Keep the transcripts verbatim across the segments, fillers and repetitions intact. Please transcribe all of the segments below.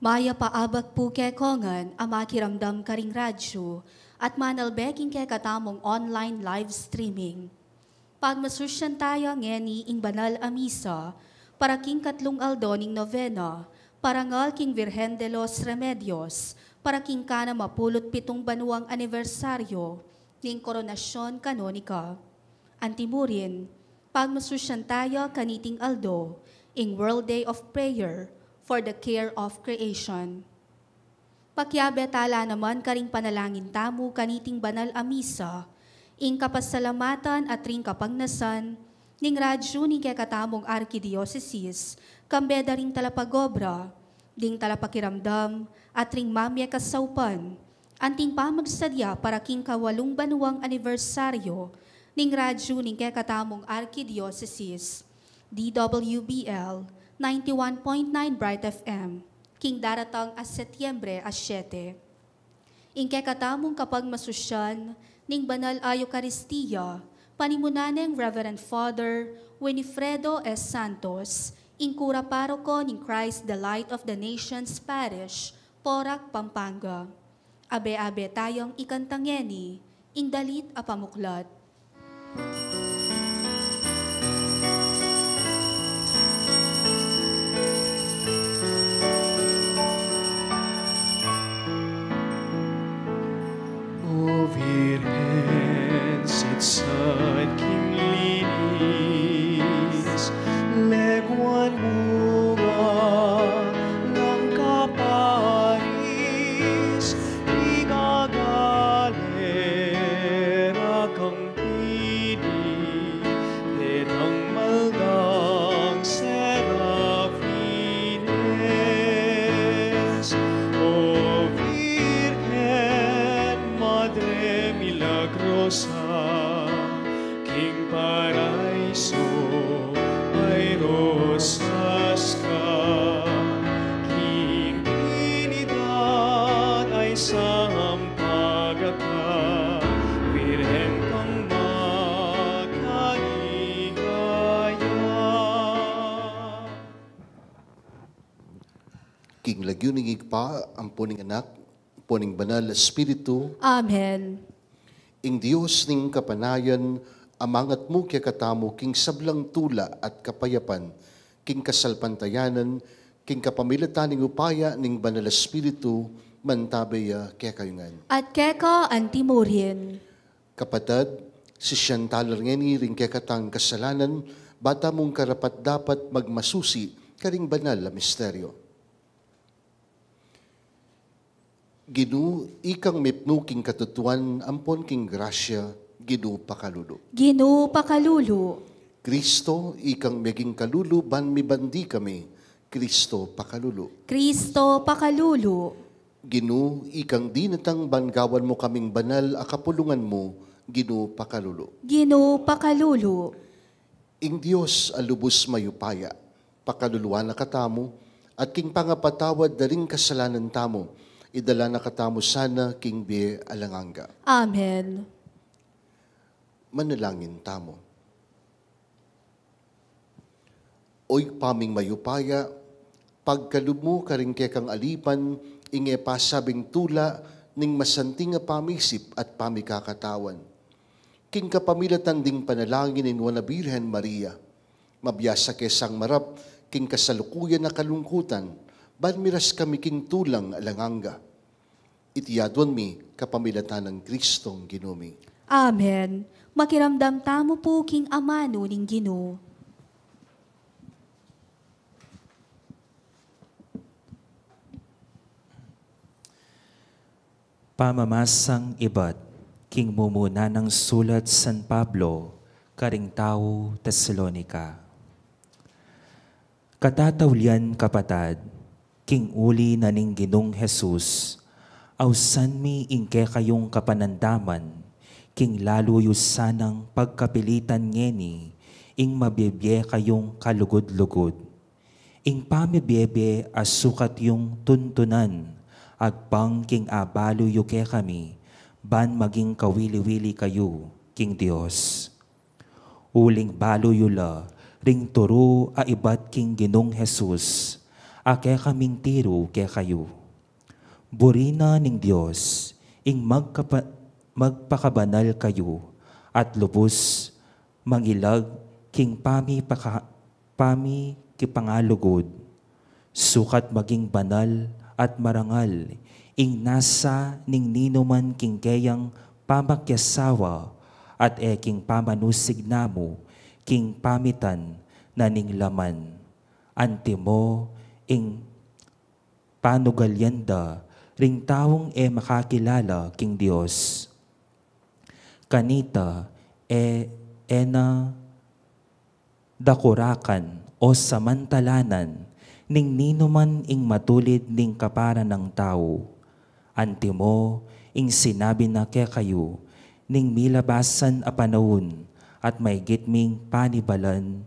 Mayap a abak pu kekongan a makiramdam karing radyu at manalbe king kekatamung online live streaming. Pagmasusyan taya ngeni ing banal a misa para king katlung aldo ning novena, parangal king Virgen de los Remedios, para king kanam a pulu't pitung banuang anibersaryo ning koronasyon kanonika. Antimurin, pagmasusyan taya kaniting aldo ing World Day of Prayer for the Care of Creation. Pakiabe tala naman karing panalangin tamu kaniting banal a misa ing kapasalamatan at ring kapagnasan ning radyu ning kekatamung arkidiosesis, kambe da ring talapagobra, ding talapakiramdam, at ring mamie kasaupan, anting pamagsadya para king kawalung banuang anibersaryo ning radyu ning kekatamung arkidiosesis, D W B L ninety-one point nine Bright F M, king daratang a Setyembre a siyete. Ing kekatamung kapagmasusyan ning banal a Eukaristia, panimunan neng Reverend Father Winifredo S. Santos, ing kura paroko ning Christ the Light of the Nations Parish, Porac, Pampanga. Abe-abe tayang ikanta ngeni ing dalit a pamuklat. O Virgen, sitsan king linis, leguan mu nga lang kaparis, ing agalera kang pili, detang maldang serafines. O Virgen, Madre milagrosa, king paraiso ay rosas ka, king Trinidad ay sampaga ka, Virgen kang makaligaya. King lagyu ning Ibpa, ampo ning Anak, ampo ning Banal a Espiritu. Amen. Ing Dios ning kapanayan, amangat mu kekatamu king sablang tula at kapayapan, king kasalpantayanan, king kapamilatan ning upaya ning Banal a Espiritu, mantabe ya kekayu ngan. At keka anti murin. Kapatad, sisian tala ngeni ring kekatang kasalanan, ba tamung karapat-dapat magmasusi karing banal a misteryo. Ginu, ikang mipnu king katutuan ampon king grasya, Ginu pakalulu. Ginu pakalulu. Kristo, ikang meging kalulu ban mibandi kami, Kristo pakalulu. Kristo pakalulu. Ginu, ikang dinatang ban gawan mu kaming banal a kapulungan mu, Ginu pakalulu. Ginu pakalulu. Ing Dios a lubus mayupaya, pakaluluan na katamu, at king pangapatawad da ring kasalanan tamu, idala na katamu sana king bie alang angga. Amen. Manalangin tamu. O Ibpa ming mayupaya, pagkalub mu karing kekang alipan ing e pasabing tula ning masanting a pamisip at pamikakatawan. King kapamilatan ding panalangin ning Nuan a Birhen Maria, mabiasa ke sang marap king kasalukuyan a kalungkutan, ban miras kami king tulang alang angga. Iti aduan mi kapamilatan nang Kristong Ginu mi. Amen. Makiramdam tamu pu king amanu ning Ginu. Pamamasang ibat king mumuna nang sulat San Pablo karing tau Tesalonica. Katataulian, kapatad, king uli na ning Ginung Jesus, ausan mi ing kekayung kapanandaman, king lalu yu sanang pagkapilitan ngeni ing mabibie kayung kalugud-lugud. Ing pamibie-bie a sukat yung tuntunan, agpang king abalu yu kekami, ban maging kawili-wili kayu king Dios. Uling balu yu la ring turu a ibat king Ginung Jesus, a kekaming tiru kekayu. Buri na ning Dios ing magkapa-, magpakabanal kayu at lubus mangilag king pamipaka-, pamikipangalugud. Sukat maging banal at marangal ing nasa ning ninuman king keyang pamakiasawa at e king pamanusig namu king pamitan na ning laman. Antimo ing panugalian da ring taung e makakilala king Dios. Kanita e, e na dakurakan o samantalanan ning ninuman ing matulid ning kaparan nang tau. Antimo ing sinabi na kekayu ning milabasan a panaun at maygit ming panibalan,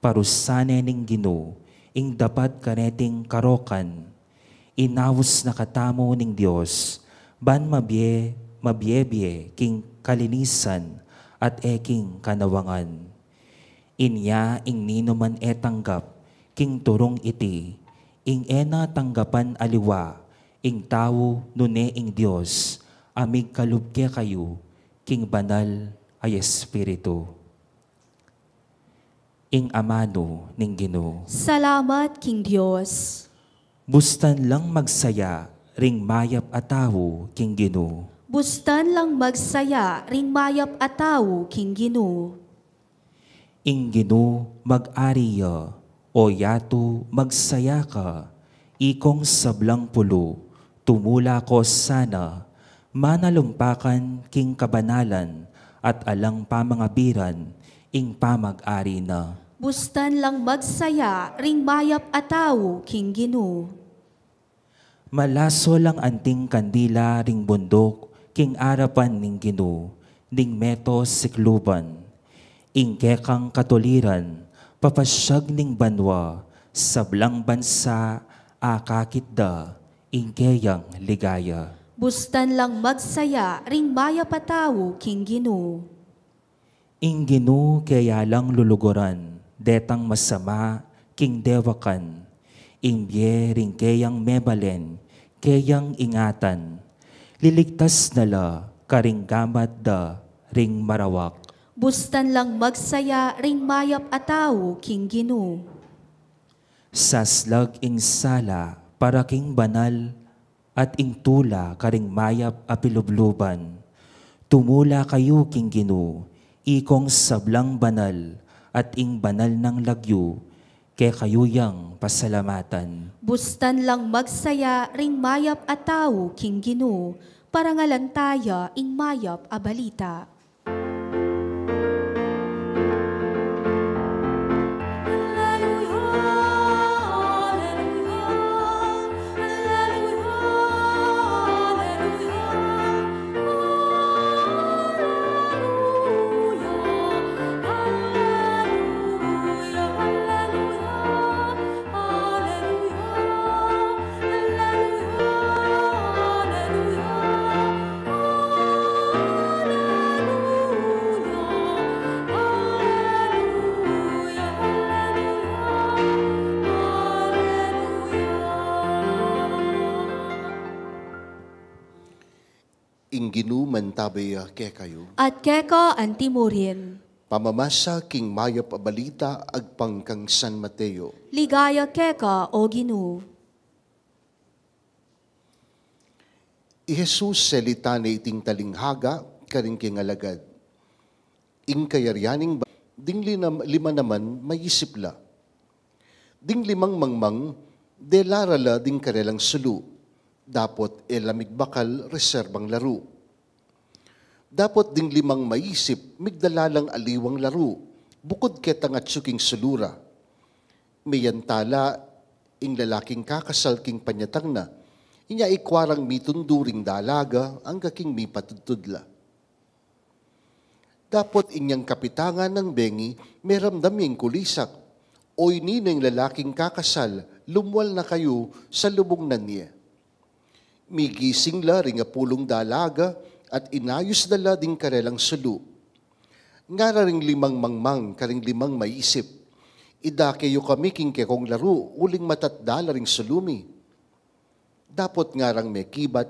parusan ne ning Ginu ing dapat kareting karokan. Inaus na katamu ning Dios ban mabie, mabie-bie king kalinisan at e king kanawangan. Inya ing ninuman e tanggap king turung iti, ing e na tanggapan aliwa ing tau nune ing Dios a migkalub kekayu king banal a Espiritu. Ing amanu ning Ginu. Salamat king Dios. Bustan lang magsaya ring mayap a tau king Ginu. Bustan lang magsaya ring mayap a tau king Ginu. Ing Ginu mag-ari ya, o yatu magsaya ka, ikong sablang pulu, tumula ko sana, manalumpakan king kabanalan at alang pamangabiran ing pamag-ari na. Bustan lang magsaya ring mayap a tau king Ginu. Malaso lang anting kandila ring bunduk king arapan ning Ginu, ding meto sikluban. Ing kekang katuliran, papasyag ning banua, sablang bansa, akakit da ing keyang ligaya. Bustan lang magsaya ring mayap a tau king Ginu. Ing Ginu keya lang luluguran detang masama king dewakan, ing bie ring keyang mebalen keyang ingatan, liligtas na la karing gamat da ring marawak. Bustan lang magsaya ring mayap a tau king Ginu. Saslag ing sala para king banal at ing tula karing mayap a pilubluban. Tumula kayu king Ginu, ikong sablang banal, at ing banal nang lagyu, kekayu yang pasalamatan. Bustan lang magsaya ring mayap a tau king Ginu, parangalan taya ing mayap a balita. Ing Ginu mantabe ya kekayu. At keka antimurin. Pamamasa king mayap a balita agpang kang San Mateo. Ligaya keka, o Ginu. I Jesus selita ne iting talinghaga karing keng alagad. Ing kayarian ning ba-, ding lina-, lima naman maisip la. Ding limang mangmang, dela ra la ding karelang sulu, dapot e la migbakal reserbang laru. Dapot ding limang maisip, migdala lang aliwang laru, bukud ketang atsu king sulu ra. Meyanta la ing lalaking kakasal king panyatang na, inya ikua rang mitundu ring dalaga, angga king mipatudtud la. Dapot inyang kapitangan nang bengi, meramdam ya ing kulisak. Oyni na ing lalaking kakasal, lumwal na kayu salubung na ne. Migising la ring apulung dalaga at inayus da la ding karelang sulu. Ngara ring limang mangmang karing limang maisip, Idake yu kami king kekong laru, uling matatda la ring sulu mi. Dapot ngarang mekibat,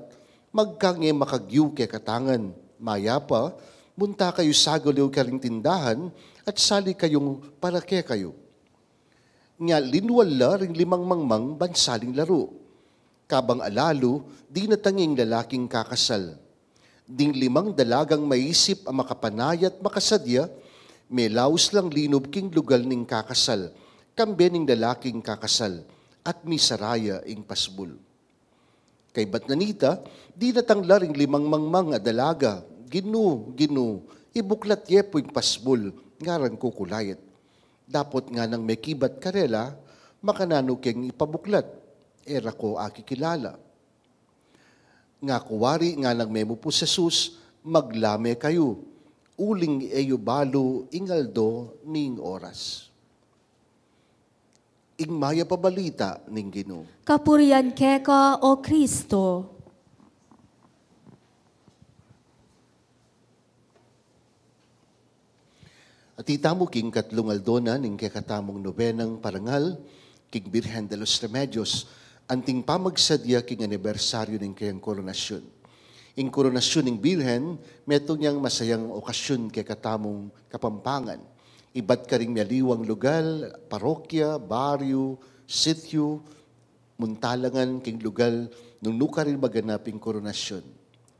magkange makagyu kekatang ngan, mayap a, munta kayu sagaliw karing tindahan, at sali kayung para kekayu. Nya linwal la ring limang mangmang ban saling laru. Kabang alalu, dinatang ing lalaking kakasal. Ding limang dalagang maisip a makapanaya at makasadya, melaus lang linub king lugal ning kakasal, kambe ning lalaking kakasal, at misara ya ing pasbul. Kaybat na nita, dinatang la ring limang mangmang a dalaga, "Ginu, Ginu, ibuklat ye pu ing pasbul, ngarang kukulayat." Dapot nganang mekibat karela, "Makananu keng ipabuklat? E ra ko akikilala." Ngaku wari, nganang memupu Jesus, "Maglame kayu, uling e yu balu ing aldo ning oras." Ing mayap a balita ning Ginu. Kapurian keka, O Kristo. At itamu king katlung aldo na ning kekatamung nobenang parangal king Birhen de los Remedios, anting pamagsadya king anibersaryu ning keyang koronasyon. Ing koronasyon ning Birhen, metung yang masayang okasyon kekatamung Kapampangan. Ibat karing mialiwang lugal, parokya, baryu, sityu, muntalangan king lugal nung nukarin maganap ing koronasyon.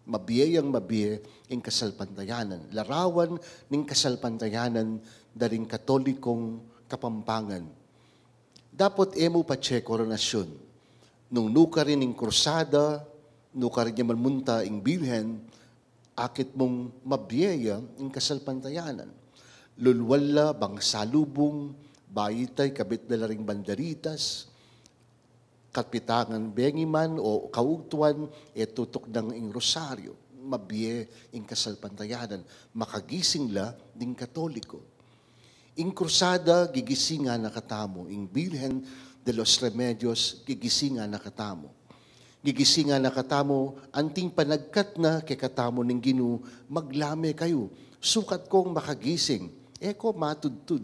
Mabie yang mabie ing kasalpantayanan. Larawan ning kasalpantayanan da ring Katolikong Kapampangan. Dapot e mu patse koronasyon. Nung nukarin ing krusada, nukarin ya man munta ing Birhen, akit mung mabie ya ing kasalpantayanan. Lulwal la bang salubung, bayu ita ikabit da la ring banderitas, kapitangan bengi man o kaugtuan, e tutuknang ing rosaryo, mabie ing kasalpantayanan, makagising la ding Katoliko. Ing krusada, gigisingan na katamu, ing Birhen de los Remedios, gigisingan na katamu. Gigisingan na katamu, anting panagkat na kekatamu ning Ginu, "Maglame kayu, sukat kong makagising, e ko matudtud."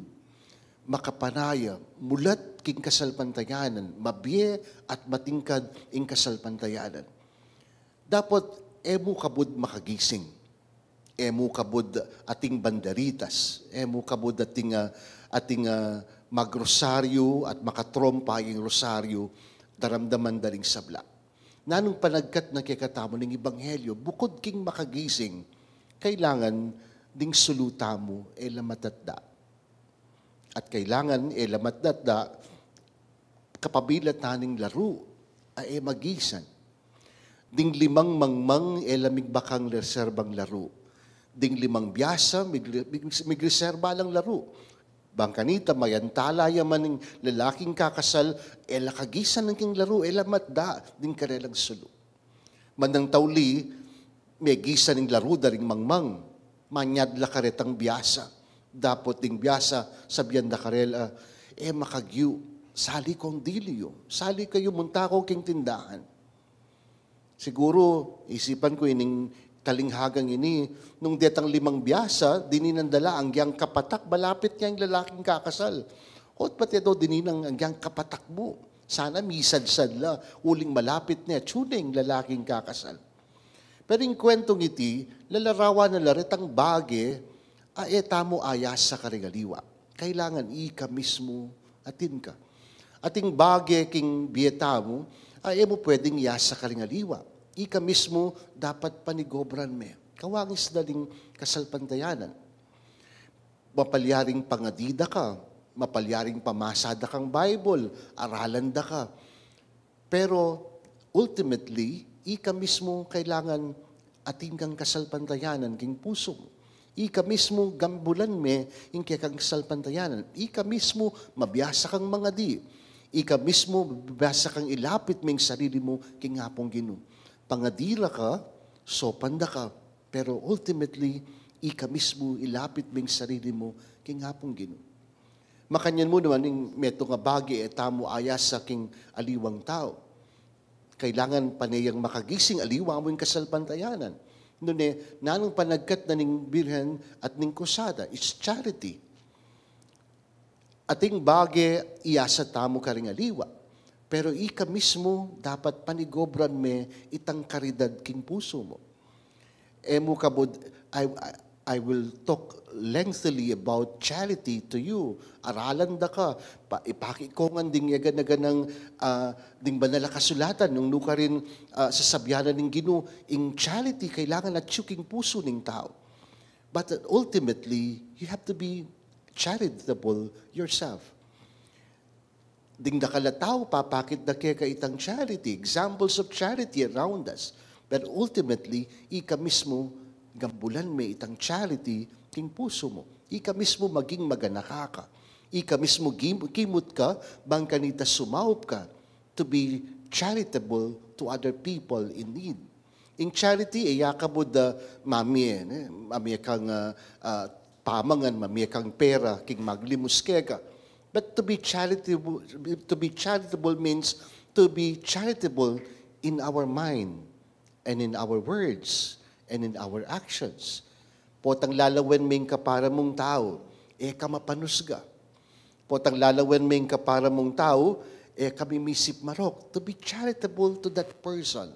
Makapanaya, mulat king kasalpantayanan, mabie at matingkad ing kasalpantayanan. Dapot e mu kabud makagising. E mu kabud ating banderitas. E mu kabud ating, ah, ating, ah, magrosaryo at makatrompa ing rosaryo, daramdaman da ring sabla. Nanung panagkat na kekatamu ning ebanghelyo, bukud king makagising, kailangan ding sulu tamu e la matatda. At kailangan e la matatda, kapabilatan ning laru a e magisan. Ding limang mangmang e la migbakang reserbang laru. Ding limang biasa, mig-, mig-, migreserba lang laru. Bang kanita, mayantala ya man ing lalaking kakasal, e la kagisan king laru, e la matda ding karelang sulu. Manang tauli, megisan ing laru da ring mangmang, manyad la karetang biasa. Dapot ding biasa, sabian da karela, "E makagyu, sali kong dili yu, sali kayu, munta ko king tindahan." Siguru, isipan ku ining talinghagang ini, nung detang limang biasa, dinan da la anggyang kapatak, malapit ne ing lalaking kakasal. Ot pati daw dinan anggyang kapatak mu. Sana misadsad la, uling malapit ne, atiu ne ing lalaking kakasal. Pero ing kwentong iti, lalarawan na la retang bage a e tamu ayasa karing aliwa. Kailangan ika mismu atin ka. Ating bage king bie tamu a e mu pwedeng iyasa karing aliwa. Ika mismu dapat panigobran me. Kawangis da ring kasalpantayanan. Mapalyaring pangadi da ka, mapalyaring pamasa da kang Bible, aralan da ka. Pero ultimately, ika mismu kailangan atin kang kasalpantayanan king pusu mu. Ika mismu gambulan me ing kekang kasalpantayanan. Ika mismu mabiasa kang mangadi. Ika mismu mabiasa kang ilapit me ing sarili mu king Apung Ginu. Pangadi la ka, saupan da ka, pero ultimately, ika mismu ilapit me ing sarili mu king Apung Ginu. Makanyan mu naman ing metung a bage e tamu ayasa king aliwang tau. Kailangan pane yang makagising, aliwa mu ing kasalpantayanan. Nune, nanung panagkat na ning Birhen at ning Krusada, it's charity. Ating bage iyasa tamu karing aliwa, pero ika mismu dapat panigobran me itang karidad king pusu mu. E mu kabud, I, I, I will talk lengthily about charity to you. Aralan da ka, pa, ipakit ko ngan ding eganaganang, ah, ding banal a kasulatan, nung nukarin, ah, sasabyan na ning Ginu, ing charity kailangan atyu king pusu ning tau. But ultimately, you have to be charitable yourself. Ding dakal a tau, papakit da keka itang charity, examples of charity around us. But ultimately, ika mismu, gambulan me itang charity king pusu mu. Ika mismu maging maganaka ka. Ika mismu gim-, kimut ka, bang kanita sumaup ka to be charitable to other people in need. Ing charity, e ya kabud, ah, mamie, ne? Mamie kang, ah, ah, pamangan, mamie kang pera, king maglimus keka. But to be charitable, to be charitable means to be charitable in our mind and in our words and in our actions. Potang lalawen me ing kapara mung tau, e ka mapanusga. Potang lalawen me ing kapara mung tau, e ka mimisip marok. To be charitable to that person.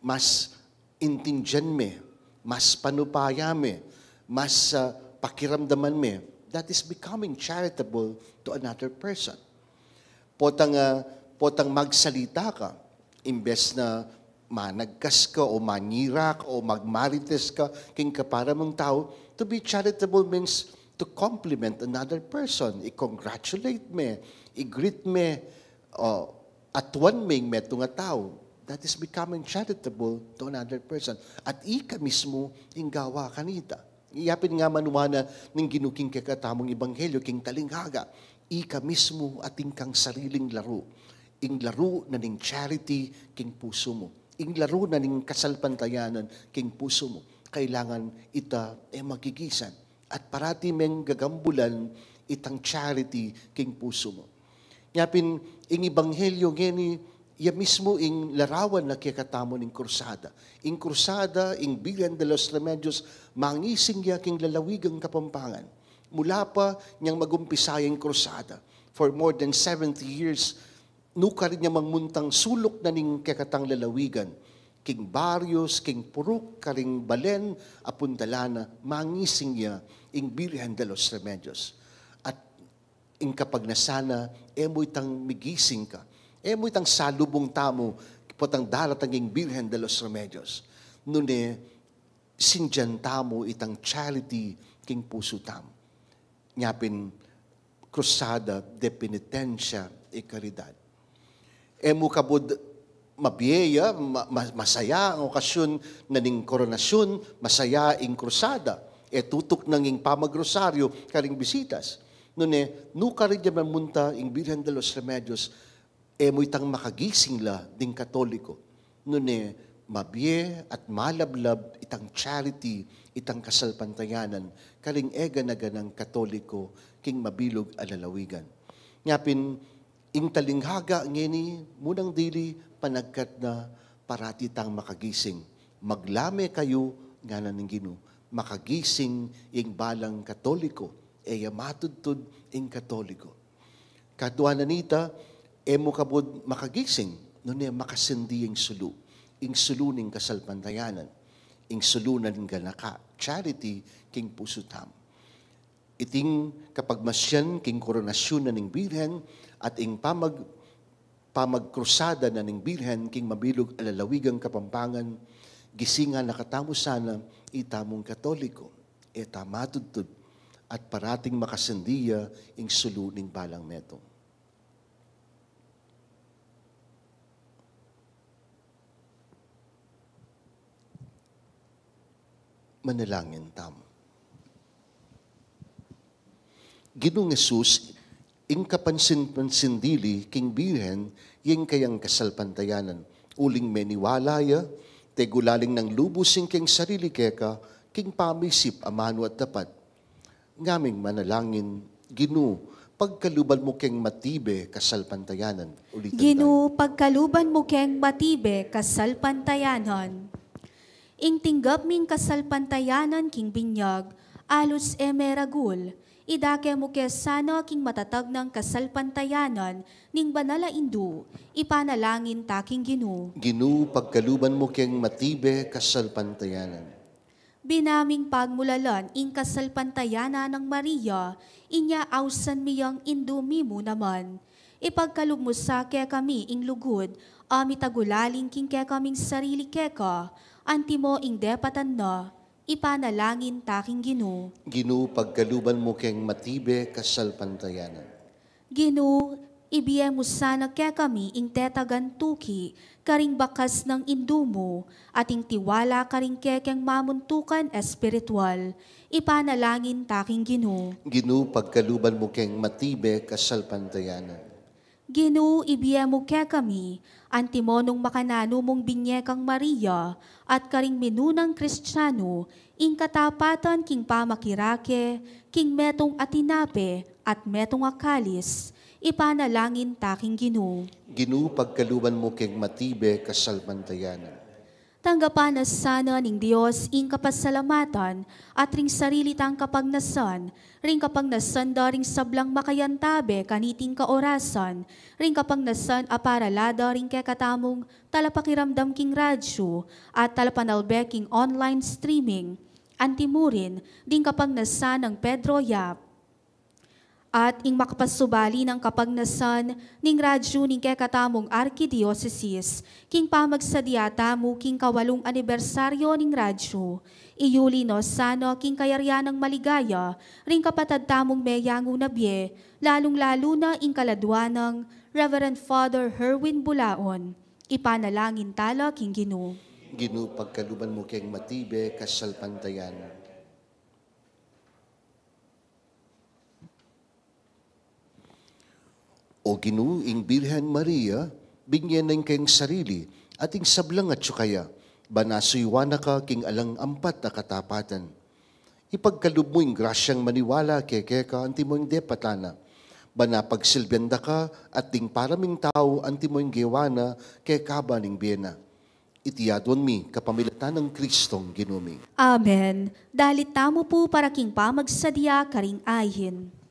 Mas intindian me, mas panupaya me, mas, ah, pakiramdaman me, that is becoming charitable to another person. Potang, ah, potang magsalita ka, imbes na managkas ka o manyira ka o magmarites ka king kapara mung tau, to be charitable means to compliment another person. I-congratulate me, i-greet me, o atuan me ing metung a tau. That is becoming charitable to another person. At ika mismu ing gawa kanita. Yapin nga manuan na ning Ginu king kekatamung ebanghelyo, king talinghaga, ika mismu atin kang sariling laru. Ing laru na ning charity king pusu mu. Ing laru na ning kasalpantayanan king pusu mu. Kailangan ita e magigisan. At parati meng gagambulan itang charity king pusu mu. Nyapin, ing ebanghelyo ngeni, ya mismu ing larawan na kekatamu ning krusada. Ing krusada, ing Birhen de los Remedios, mangising ya king lalawigang Kapampangan. Mula pa nyang mag-umpisa yang krusada, for more than seventy years, nukarin ya mangmuntang suluk na ning kekatang lalawigan, king baryos, king puruk, karing balen a puntalan na, mangising ya ing Birhen de los Remedios. At ing kapagnasan na, e mu itang migising ka, e mu itang salubung tamu, potang daratang ing Birhen de los Remedios. Nune, sindian tamu itang charity king pusu tamu. Nyapin Cruzada de Penitencia y Caridad. E mu kabud mabie ya, ma-, ma-, masaya ang okasyun na ning koronasyun, masaya ing krusada, e tutuknang ing pamagrosaryo karing bisitas. Nune, nukarin ya mamunta ing Birhen de los Remedios, e mu itang makagising la ding Katoliko. Nune, mabie at malablab itang charity, itang kasalpantayanan, karing eganaganang Katoliko, king mabilug a lalawigan. Nyapin, ing talinghaga ngeni, munang dili, panagkat na parati tang makagising. Maglame kayu, ngana ning Ginu, makagising ing balang Katoliko, e ya matudtud ing Katoliko. Kadua na nita, e mu kabud makagising, nune makasindi ing sulu, ing sulu ning kasalpantayanan, ing sulu na ning ganaka, charity, king pusu tamu. Iting kapagmasian king koronasyun na ning Birhen, at ing pamag-, pamagkrusada na ning Birhen king mabilug a lalawigang Kapampangan, gisingan na katamu sana itamung Katoliko. E ta matudtud, at parating makasindi ya ing sulu ning balang metung. Manalangin tamu. Ginung Jesus, ing kapansin-pansin dili king Birhen, ing kayang kasalpantayanan. Uling meniwala ya, tegulaling nang lubus ing keng sarili keka, king pamisip amanu at tapat. Ngaming manalangin, Ginu, pagkaluban mu keng matibe kasalpantayanan. Ulitan tayo. Ginu, pagkaluban mu keng matibe kasalpantayanan. Ing tinggap ming kasalpantayanan king binyag, alus e meragul, Idake mu ke sana king matatag nang kasalpantayanan ning banal a indu, ipanalangin ta king Ginu. Ginu, pagkaluban mu keng matibe kasalpantayanan. Binaming pagmulalan ing kasalpantayanan nang Maria, inya ausan mi yang indu mi mu naman. Ipagkalub mu sa kekami ing lugud a mitagulaling king kekaming sarili keka, antimo ing depatan na, ipanalangin ta king Ginu. Ginu, pagkaluban mu keng matibe kasalpantayanan. Ginu, ibie mu sana kekami ing tetagan tuki karing bakas nang indu mu, at ing tiwala karing kekeng mamuntukan espiritual, ipanalangin ta king Ginu. Ginu, pagkaluban mu keng matibe kasalpantayanan. Ginu, ibie mu kekami, antimo nung makananu mung binie kang Maria, at karing minunang Kristiano, ing katapatan king pamakirake, king metung a tinape, at metung a kalis, ipanalangin ta king Ginu. Ginu, pagkaluban mu keng matibe kasalpantayanan. Tanggapan na sana ning Dios ing kapasalamatan, at ring sarili tang kapagnasan, ring kapagnasan da ring sablang makayantabe kaniting kaorasan, ring kapagnasan a parala da ring kekatamung talapakiramdam king radyu, at talapanalbe king online streaming, antimurin, ding kapagnasan nang Pedro Yap. At ing makapasubali nang kapagnasan ning radyu ning kekatamung arkidiosesis, king pamagsadya tamu king kawalung anibersaryo ning radyu, iyuli no sana king kayarian nang maligaya ring kapatad tamung meyangu na bie, lalung-lalu na ing kaladwa nang Reverend Father Herwin Bulaon. Ipanalangin tala king Ginu. Ginu, pagkaluban mu keng matibe kasalpantayanan. O Ginu, ing Birhen Maria, binie na ing kayang sarili, at ing sablang atyu kaya, ban asuyuan na ka king alang ampat a katapatan. Ipagkalub mu ing grasyang maniwala keka, antimo ing depatan na, ban apagsilbian da ka, at ding paraming tau, antimo ing gewa na, kekaban ning bie na. Iti aduan mi kapamilatan nang Kristong Ginu mi. Amen. Dalit tamu pu para king pamagsadya karing ayin.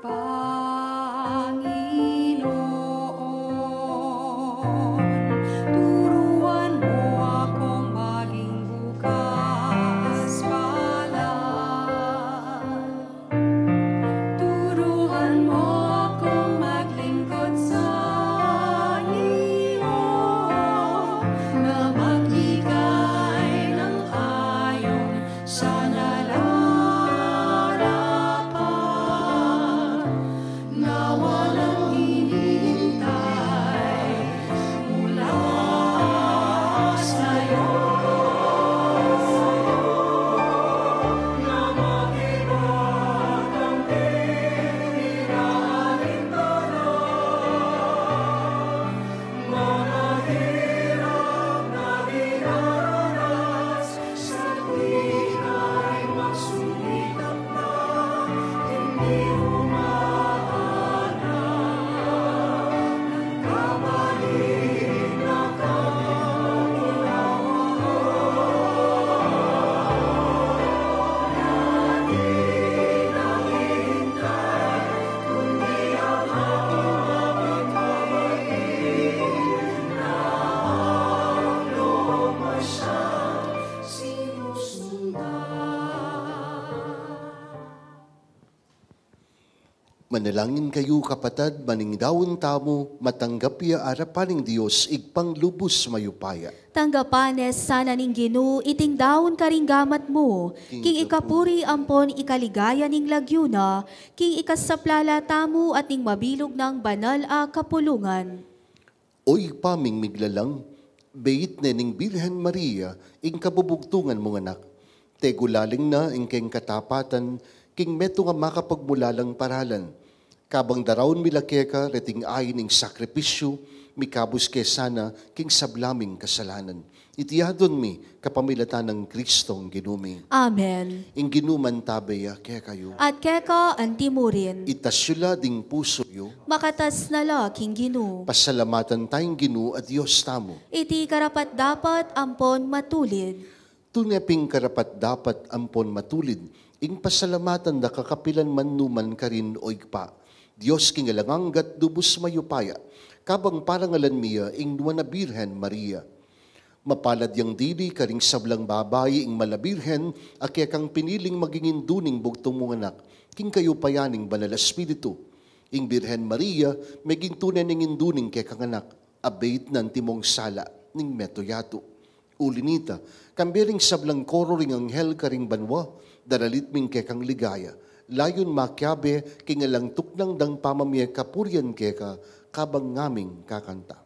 Panginoon, turuan mo akong maging bukas palad. Turuan mo akong maglingkod sa iyo, na magbigay ng ayon sa nararapat, na walang hinihintay mula sa'yo. Manalangin kayu, kapatad, ban ing daun tamu matanggap ya arapan ning Dios, Ibpang lubus mayupaya. Tanggapan ne sana ning Ginu iting daun karing gamat mu, king ikapuri ampon ikaligaya ning lagyu na, king ikasaplala tamu at ning mabilug nang banal a kapulungan. O Ibpa ming miglalang, beit ne ning Birhen Maria ing kabubugtungan mung anak. Tegulaling na ing keng katapatan king metung a makapagmulalang paralan. Kabang daraun mi la keka reting ain ning sakripisyu, mikabus ke sana king sabla ming kasalanan. Iti adwan mi kapamilatan nang Kristong Ginu mi. Amen. Ing Ginu mantabe ya kekayu. At keka antimurin. Itas yu la ding pusu yu. Makatas na la king Ginu. Pasalamatan taya ing Ginu a Dios tamu. Iti karapat-dapat ampon matulid. Tune pin karapat-dapat ampon matulid ing pasalamatan da ka kapilan man nu man karin, O Ibpa, Dios king alang angga at lubus mayupaya, kabang parangalan mi ya ing Nuan a Birhen Maria. Mapalad yang dili karing sablang babai ing Mala Birhen a kekang piniling maging indu ning bugtung mung anak king kayupayan ning Banal a Espiritu. Ing Birhen Maria meging tune neng indu ning kekang anak, abeit na antimong sala ning meto yatu. Uli nita, kambe ring sablang koro ring anghel karing banua, daralit ming kekang ligaya, layun makiabe king alang tuknang dang pamamie kapurian keka, kabang ngaming kakanta.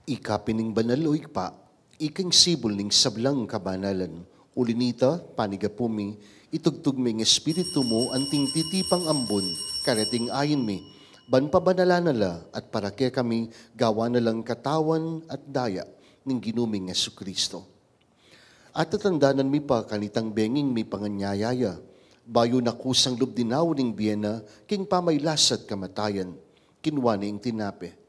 Ika pin ing banal, O Ibpa, ika ing sibul ning sablang kabanalan. Uli nita, panigapu mi, itugtug me ing Espiritu mu anting titipang ambun kareting ain mi, ban pabanalan na la at para kekami gawan na lang katawan at daya ning Ginu ming Jesucristo. At tatandanan mi pa kanitang benging mipanganyaya ya, bayu na kusang lub dinaun ing bie na king pamailas at kamatayan, kinua ne ing tinape.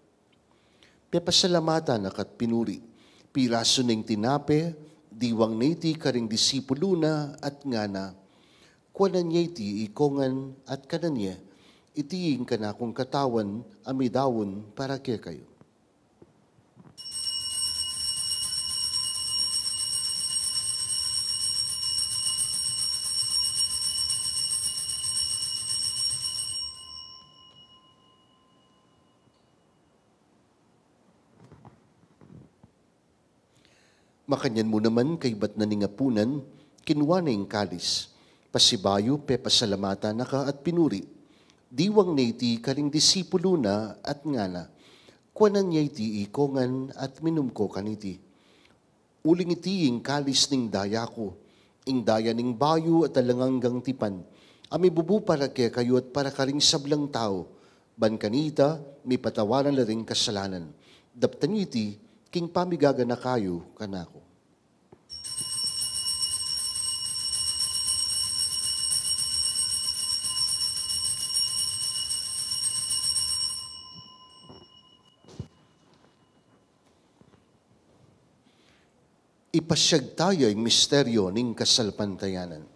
Pepasalamatan na ka at pinuri, pirasu ne ing tinape, diwang ne iti karing disipulu na at ngana: Kuanan ye iti ikongan at kanan ye, iti ing kanakung katawan a midaun para kekayu. Makanyan mu naman kaybat na ning apunan, kinua ne ing kalis, pasibayu pepasalamatan na ka at pinuri, diwang ne iti karing disipulu na at ngana: Kuanan ye iti ikongan at minum ko kaniti. Uling iti ing kalis ning daya ku, ing daya ning bayu at alang anggang tipan, a mibubu para kekayu at para karing sablang tau, ban kanita mipatawaran la ring kasalanan. Daptan yu iti king pamigaganaka yu kanaku. Ipasiag taya ing misteryo ning kasalpantayanan.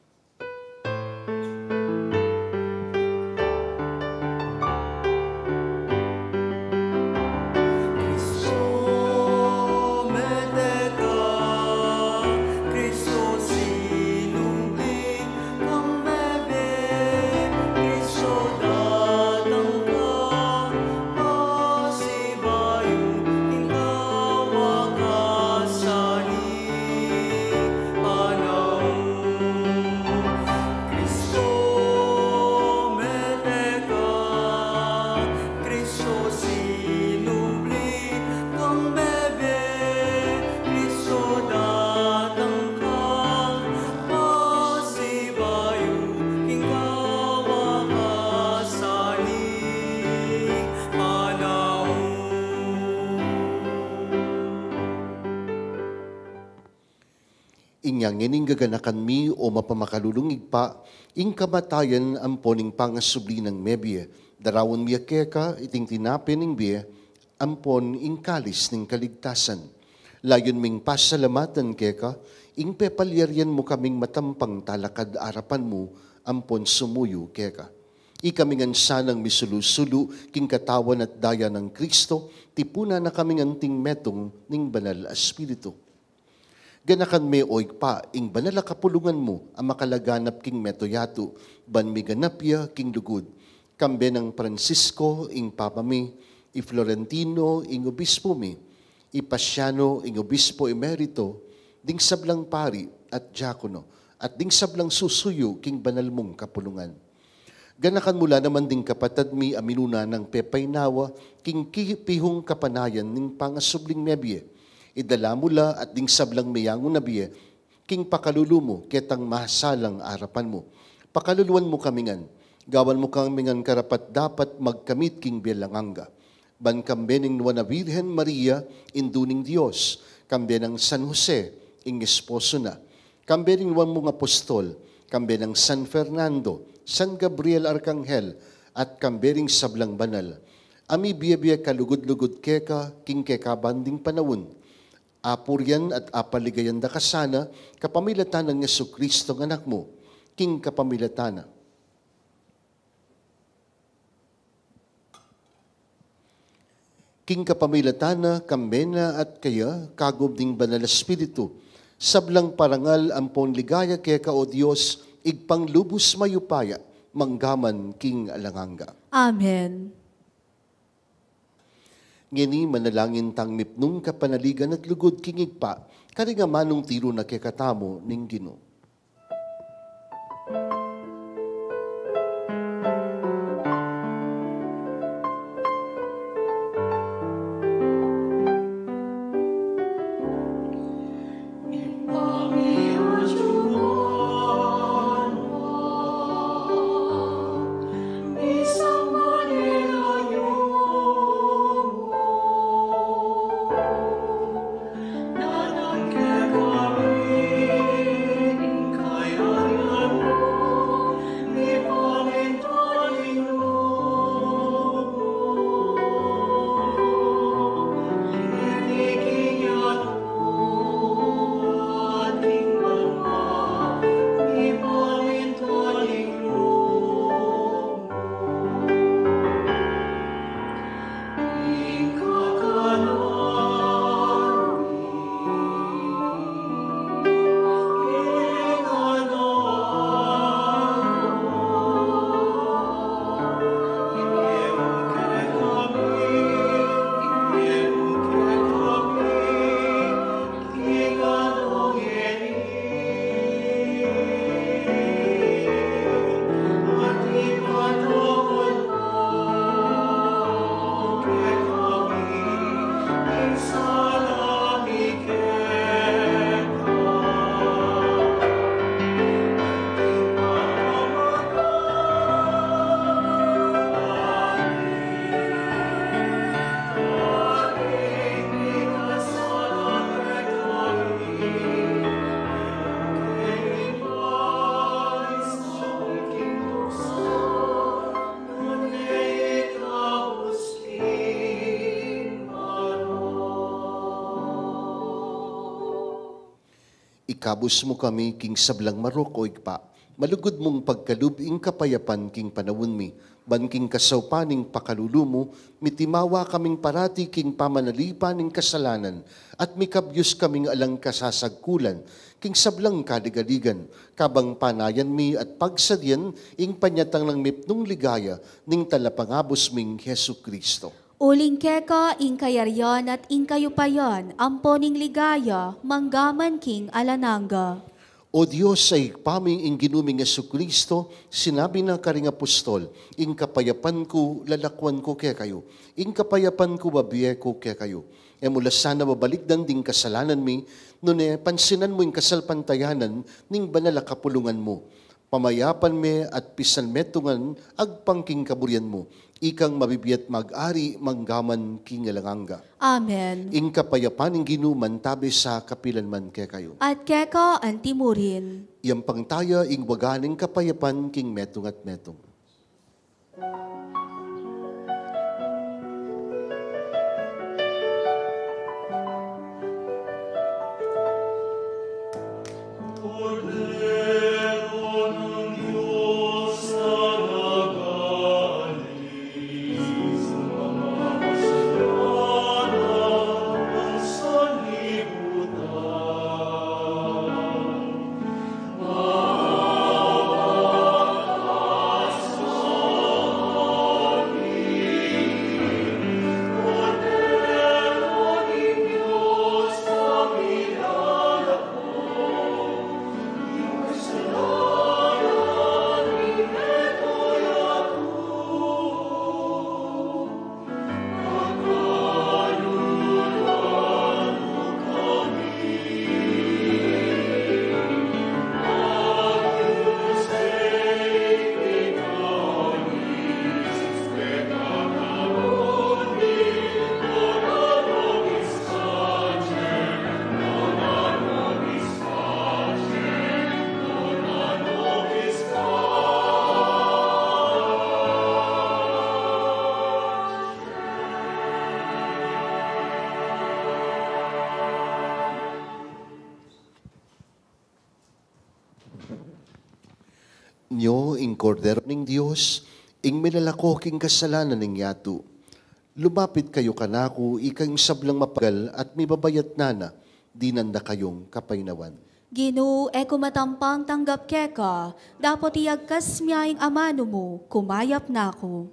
Inya ngening gaganakan mi, o mapamakalulung Ibpa, ing kamatayan ampon ing pangasubli nang mebie, daraun mi keka iting tinape ning bie ampon ing kalis ning kaligtasan. Layun ming pasalamatan keka ing pepalyarian mu kaming matampang talakad arapan mu ampon sumuyu keka. Ikami ngan sanang misulu-sulu king katawan at daya nang Kristo, tipunan na kaming anting metung ning Banal a Espiritu. Ganakan me, o Ibpa, ing banal a kapulungan mu a makalaganap king mabilug a yatu, ban miganap ya king lugud. Kambe nang Francisco, ing Papa mi, i Florentino, ing Obispo mi, i Paciano, ing Obispo Emerito, ding sablang pari at diakono, at ding sablang susuyu king banal mung kapulungan. Ganakan mu la naman ding kapatad mi a minuna nang pepaynawa king ki-, pihung kapanayan ning pangasubling mebie. Idala mu la at ding sablang meyangu na bie king pakalulu mu ketang masalang arapan mu. Pakaluluan mu kami ngan, gawan mu kami ngan karapat-dapat magkamit king bie alang angga. Ban kambe ning Nuan a Virgen Maria, Indu ning Dios, kambe nang San Jose, ing esposo na, kambe ning Nuan mung Apostol, kambe nang San Fernando, San Gabriel Arkanghel, at kambe ning sablang banal a mibie-bie kalugud-lugud keka king kekaban ding panaun. Apurian at apaligayan da ka sana kapamilatan nang Jesucristo nga Anak mu, king kapamilatan na. King kapamilatan na, kambe na at kaya, kagum ding Banal a Espiritu, sablang parangal ampon ligaya keka, o Dios, Ibpang lubus mayupaya, manggaman king alang angga. Amen. Ngeni manalangin tang mipnung kapanaligan at lugud king Ibpa, karing amanung tiru na kekatamu ning Ginu. Ikabus mu kami king sablang marok, o Ibpa. Malugud mung pagkalub ing kapayapan king panaun mi, ban king kasaupan ning pakalulu mu, mitimawa kaming parati king pamanalipan ning kasalanan, at mikabyus kaming alang kasasagkulan king sablang kaligaligan, kabang panayan mi at pagsadian ing panyatang nang mipnung ligaya ning Talapangabus ming Jesucristo. Uling keka ing kayarian at ing kayupayan, ampo ning ligaya, manggaman king alang angga. O Dios a Ibpa mi, ing Ginu ming Jesucristo, sinabi na karing apostol, "Ing kapayapan ku lalakuan ku kekayu, ing kapayapan ku babie ku kekayu." E mu la sana babalikdan ding kasalanan mi, nune pansinan mu ing kasalpantayanan ning banal a kapulungan mu. Pamayapan me at pisan metungan agpang king kaburian mu, Ikang mabibie at mag-ari mangga man king alang angga. Amen. Ing kapayapan ning Ginu mantabe sa kapilan man kekayu. At keka antimurin. Iyampang taya ing waga ning kapayapan king metung at metung. Nyo ing Kordero ning Dios, ing milalako king kasalanan ning yatu. Lumapit kayu kanaku, ikang sablang mapagal at mibabayat na na, dinan da kayung kapaynawan. Ginu, e ku matampang tanggap keka, dapot iyagkas mu ing amanu mu, kumayap na ku.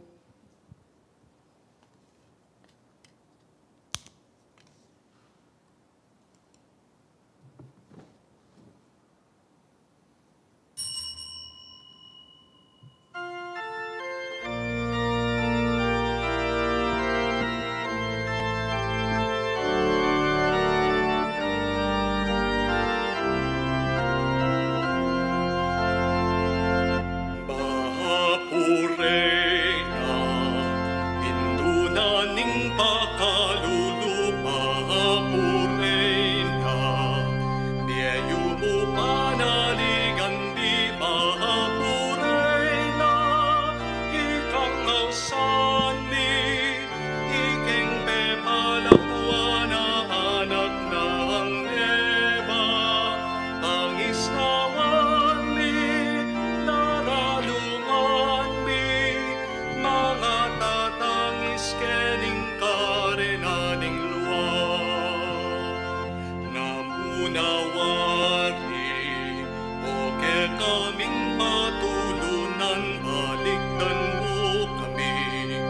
Baha purey na, indu na ning pakalulu, baha purey na, bie yu mu panaligan di, baha purey na, ikang ausan mi, ikeng pepalakuan a anak nang Eva, pangisnawan mi, naralungan mi, mangatatangis kening karena ning lua. Namunawari, o kekaming patulunan, balikdan mu kami,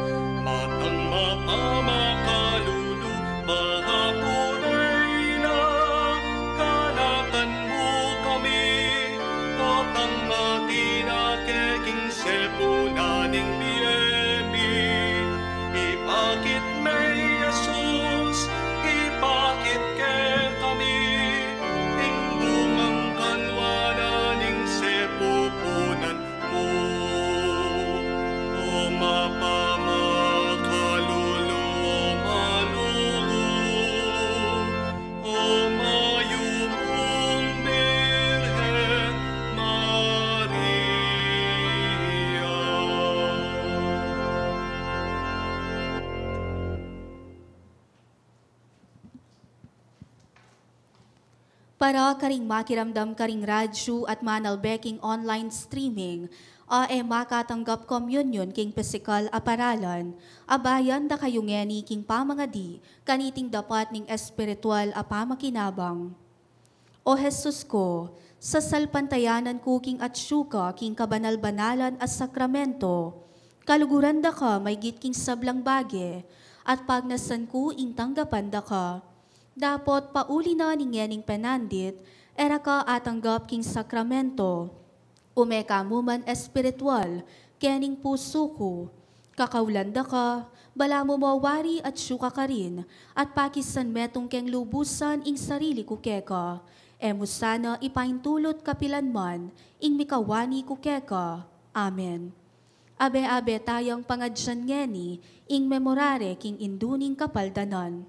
matang mapamakalulu, baha purey na, ganakan mu kami, potang matinake king sepunan ning bie mi. Ipakit me i Jesus, ipakit kekami, ing bungang kanwanan ning sepupunan mu. O mapamakalulu, o malulu, o mayupung Birhen Maria. Para karing makiramdam karing radyu at manalbe king online streaming, a e makatanggap komunyon king pisikal a paralan, abayan da kayu ngeni king pamangadi kaniting dapat ning espiritual a pamakinabang. O Jesus ku, sasalpantayanan ku king atsu ka king kabanal-banalan a sakramento, kaluguran da ka maygit king sablang bage, at pagnasan ku ing tanggapan da ka. Dapot pauli na ning ngening penandit, e ra ka atanggap king sakramento. Ume ka mu man espiritual kening pusu ku. Kakaulan da ka, balamu mo wari atsu ka karin, at pakisan metung keng lubusan ing sarili ku keka. E mu sana ipaintulut kapilan man ing mikawani ku keka. Amen. Abe-abe tayang pangadyan ngeni ing memorare king Indu ning Kapaldanan.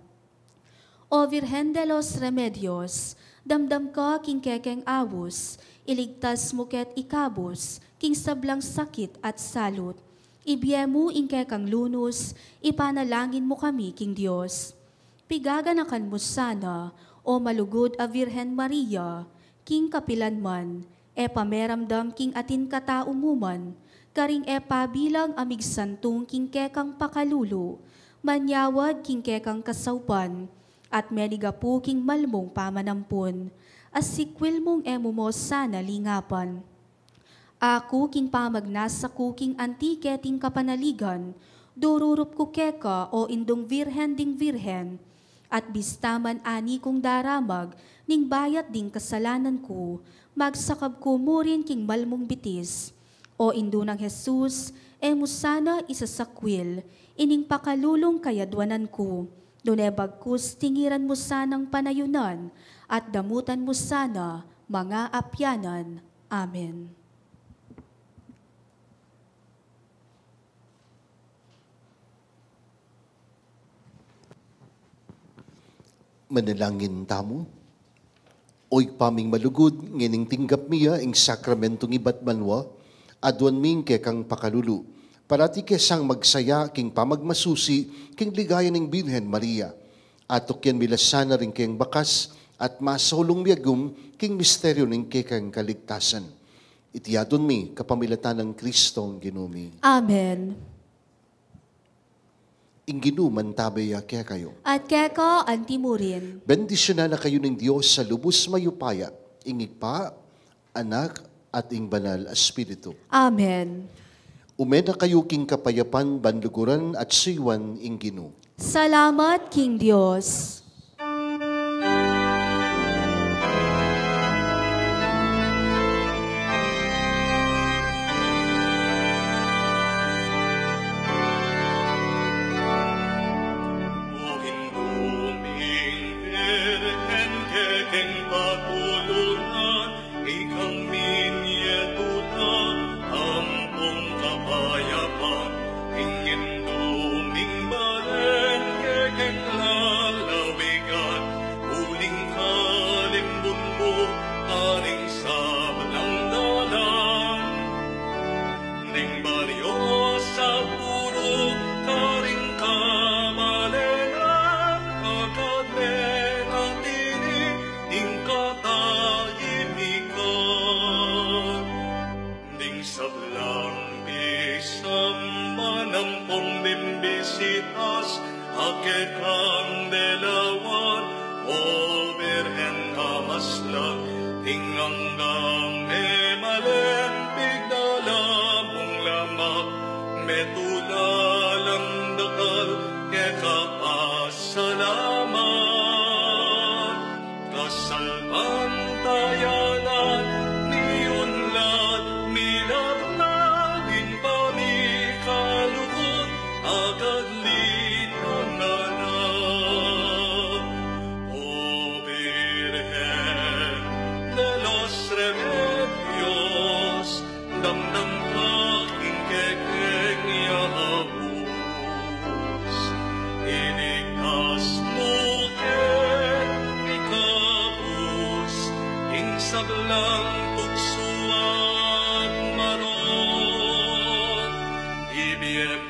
O Virgen de los Remedios, damdam ka king kekeng aus, iligtas mu ke't ikabus king sablang sakit at salut. Ibie mu ing kekang lunus, ipanalangin mu kami king Dios. Pigaganakan mu sana, O malugud a Virgen Maria, king kapilan man, e pameramdam king atin katau mu man, karing e pabilang a migsantung king kekang pakalulu, manyawad king kekang kasaupan, at menigapu king malmung pamanampun, asikwil mung e mu mu sana lingapan. Aku king pamagnasa ku king anti keting kapanaligan, dururup ku keka, O Indung Virgen ding virgen, at bista man ani kung daramag ning bayat ding kasalanan ku, magsakab ku murin king malmung bitis. O Indu nang Jesus, e mu sana isasakwil ining pakalulung kayadwanan ku, nune bagkus tingiran mu sanang panayunan at damutan mu sana mangaapianan. Amen. Manalangin tamu. O Ibpa ming malugud, ngening tinggap mi ya ing sakramentong ibat banua, aduan mi ing kekang pakalulu. Parati ke sang magsaya king pamagmasusi king ligaya ning Birhen Maria. Atukyan mi la sana ring keng bakas at masaulung mi agum king misteryu ning kekang kaligtasan. Iti adwan mi kapamilatan nang Kristong Ginu mi. Amen. Ing Ginu mantabe ya kekayu. At keka anti murin. Bendisyunan na kayu ning Dios a lubus mayupaya, ing Ibpa, Anak, at ing Banal a Espiritu. Amen. Ume na kayu king kapayapan, ban luguran at suyuan ing Ginu. Salamat king Dios. Ikang minie tula ampong kapayapan, ing Indu ming balen kekeng lalawigan, uling kalimbun mu karing sablang dalan. Ning baryo sa puru karing kabalenan, agad me na tini ing katahimikan. Ding sablang bisamban ampong bimbisitas, a kekang delawan, O Birhen a maslag, ing anggang memalen pigdala mung lamak, metula lang dakal keka pasalamat. Kasalpantayanan mi unlad, milagnan ing pamikalugud, agad linangan na. O Birhen de los Remedios, damdam ka king kekeng yaus. Iligtas mu ke, ikabus ing sablang tuksu at marok. Ibie